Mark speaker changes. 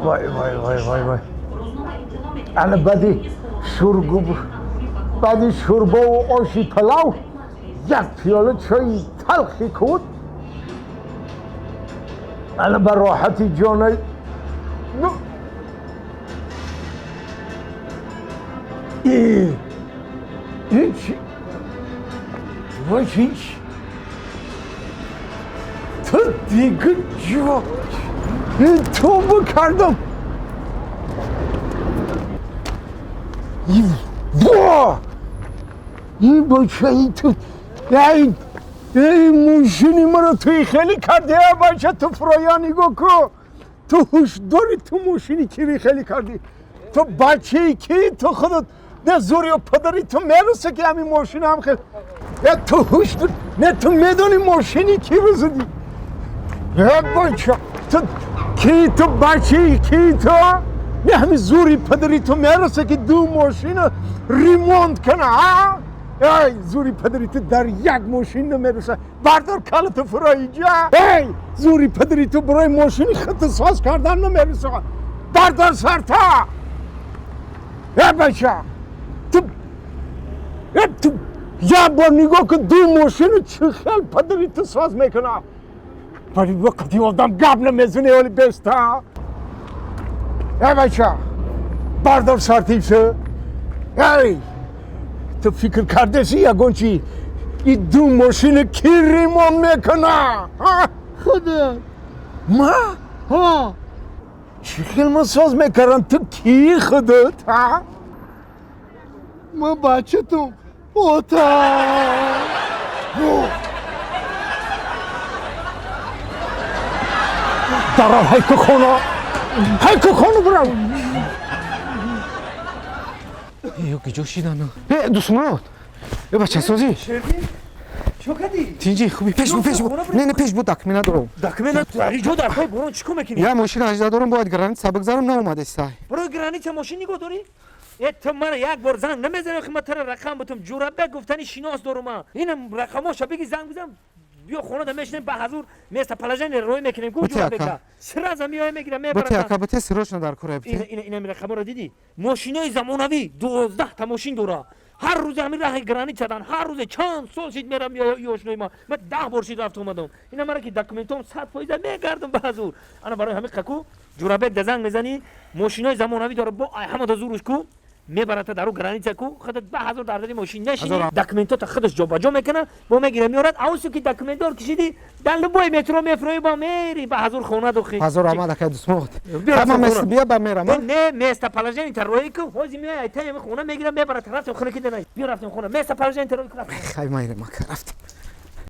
Speaker 1: Вай, вай, вай, вай, вай. Ана баъди шургуб, баъди шӯрбову оши палав як пиёла чойи талхи куд. Ана ба роҳати ҷонай. Ну. И, ин чи? Вай, ин чи? Ту дига ҷо. Ин тобу кардам. Во! Ин бача ин ту эй эй мошини маро туи хеле кардӣ, э бача, ту фуроя нигоҳ ку. Ту ҳуш дорӣ, ту мошини кири хеле кардӣ? Ту бачаи ки, ту худат не зури падари ту мерасе ки ҳамин мошина ҳам хел. Э ту ҳуш дорӣ? Не, ту медонӣ мошини ки бизадӣ? Э бача, ту ки, ту бачаи ки, ту? Не, ҳамин зури падари ту мерасе ки ду мошина ремонт кана, а? Эй, зури падари ту дар як мошин намереса. Бардор калату фуро иҷа. Эй, зури падари ту барои мошини худту соз кардан намереса. Бардор сарта. Э бача, ту э ту як бор нигоҳ кун, ду мошину чӣ хел падари ту соз мекуна. Бари вақти одам гап намезани оли беста. Э бача, бардор сартишу. Эй, ту фикр кардеси ягон чи? И ду мошина ки ремонт мекуна?
Speaker 2: Худат.
Speaker 1: Ма?
Speaker 2: Ҳа.
Speaker 1: Чӣ хел ма соз мекардам? Ту ки худат?
Speaker 2: Ма бачатум ота.
Speaker 1: Дарав ҳайку хона. Ҳайку хона бирав.
Speaker 3: Ё киҷо шидану? Э, Дусмурод! Э, бачасозӣ?
Speaker 4: Чо кардӣ?
Speaker 3: Тинҷи, хуби, пеш бу, пеш бу. Не, не, пеш бу, документ надорам.
Speaker 4: Документ дар ҷо дар пай борон чӣ кор мекунӣ?
Speaker 3: Я мошина 18 дорам, бояд граница бигзарам, наомадест сай.
Speaker 4: Барои граница мошин нигоҳ дорӣ? Э, ту мара як бор занг намезанӣ, охи ман тара рақам бутум. Ҷурабек гуфтани шинос дорум ман. Инам рақамоша биги, занг бизан. Биё хона да мешинем, ба ҳазур местоположение рой мекунем ку Ҷурабека. Сразу меоя мегира мебарад.
Speaker 3: Бите ака, бите, срочно дар кора бите.
Speaker 4: Ина ина рақаморо дидӣ? Мошинои замонавӣ 12 та мошин дора. Ҳар рӯзе ҳамин раҳи граница дан, ҳар рӯзе чанд сол шид мерам ёшнои ма. Ман 10 бор шид рафта омадам. Ина мара ки документом 100% мегардам ба ҳазур. Ана барои ҳамин қаку Ҷурабек да занг мезанӣ, мошинои замонавӣ дора, бо ай ҳама да зуруш ку мебарата дару граница ку, худат ба ҳазур дар дари мошин нешини, документота худаш ҷобаҷо мекуна, бо мегира меорад. Авсу ки документдор кишиди, дар любой метро мефрои, бо мери ба ҳазур хона дохи.
Speaker 3: Ҳазор омад ака Дусмурод. Ҳама мест бия ба мерам.
Speaker 4: Не, местоположение та рои ку, ҳози меояй ай таи хона мегира мебарад, рафтем хона ки дана. Биё рафтем хона, местоположение та рои ку.
Speaker 3: Хай майрем ака, рафтем.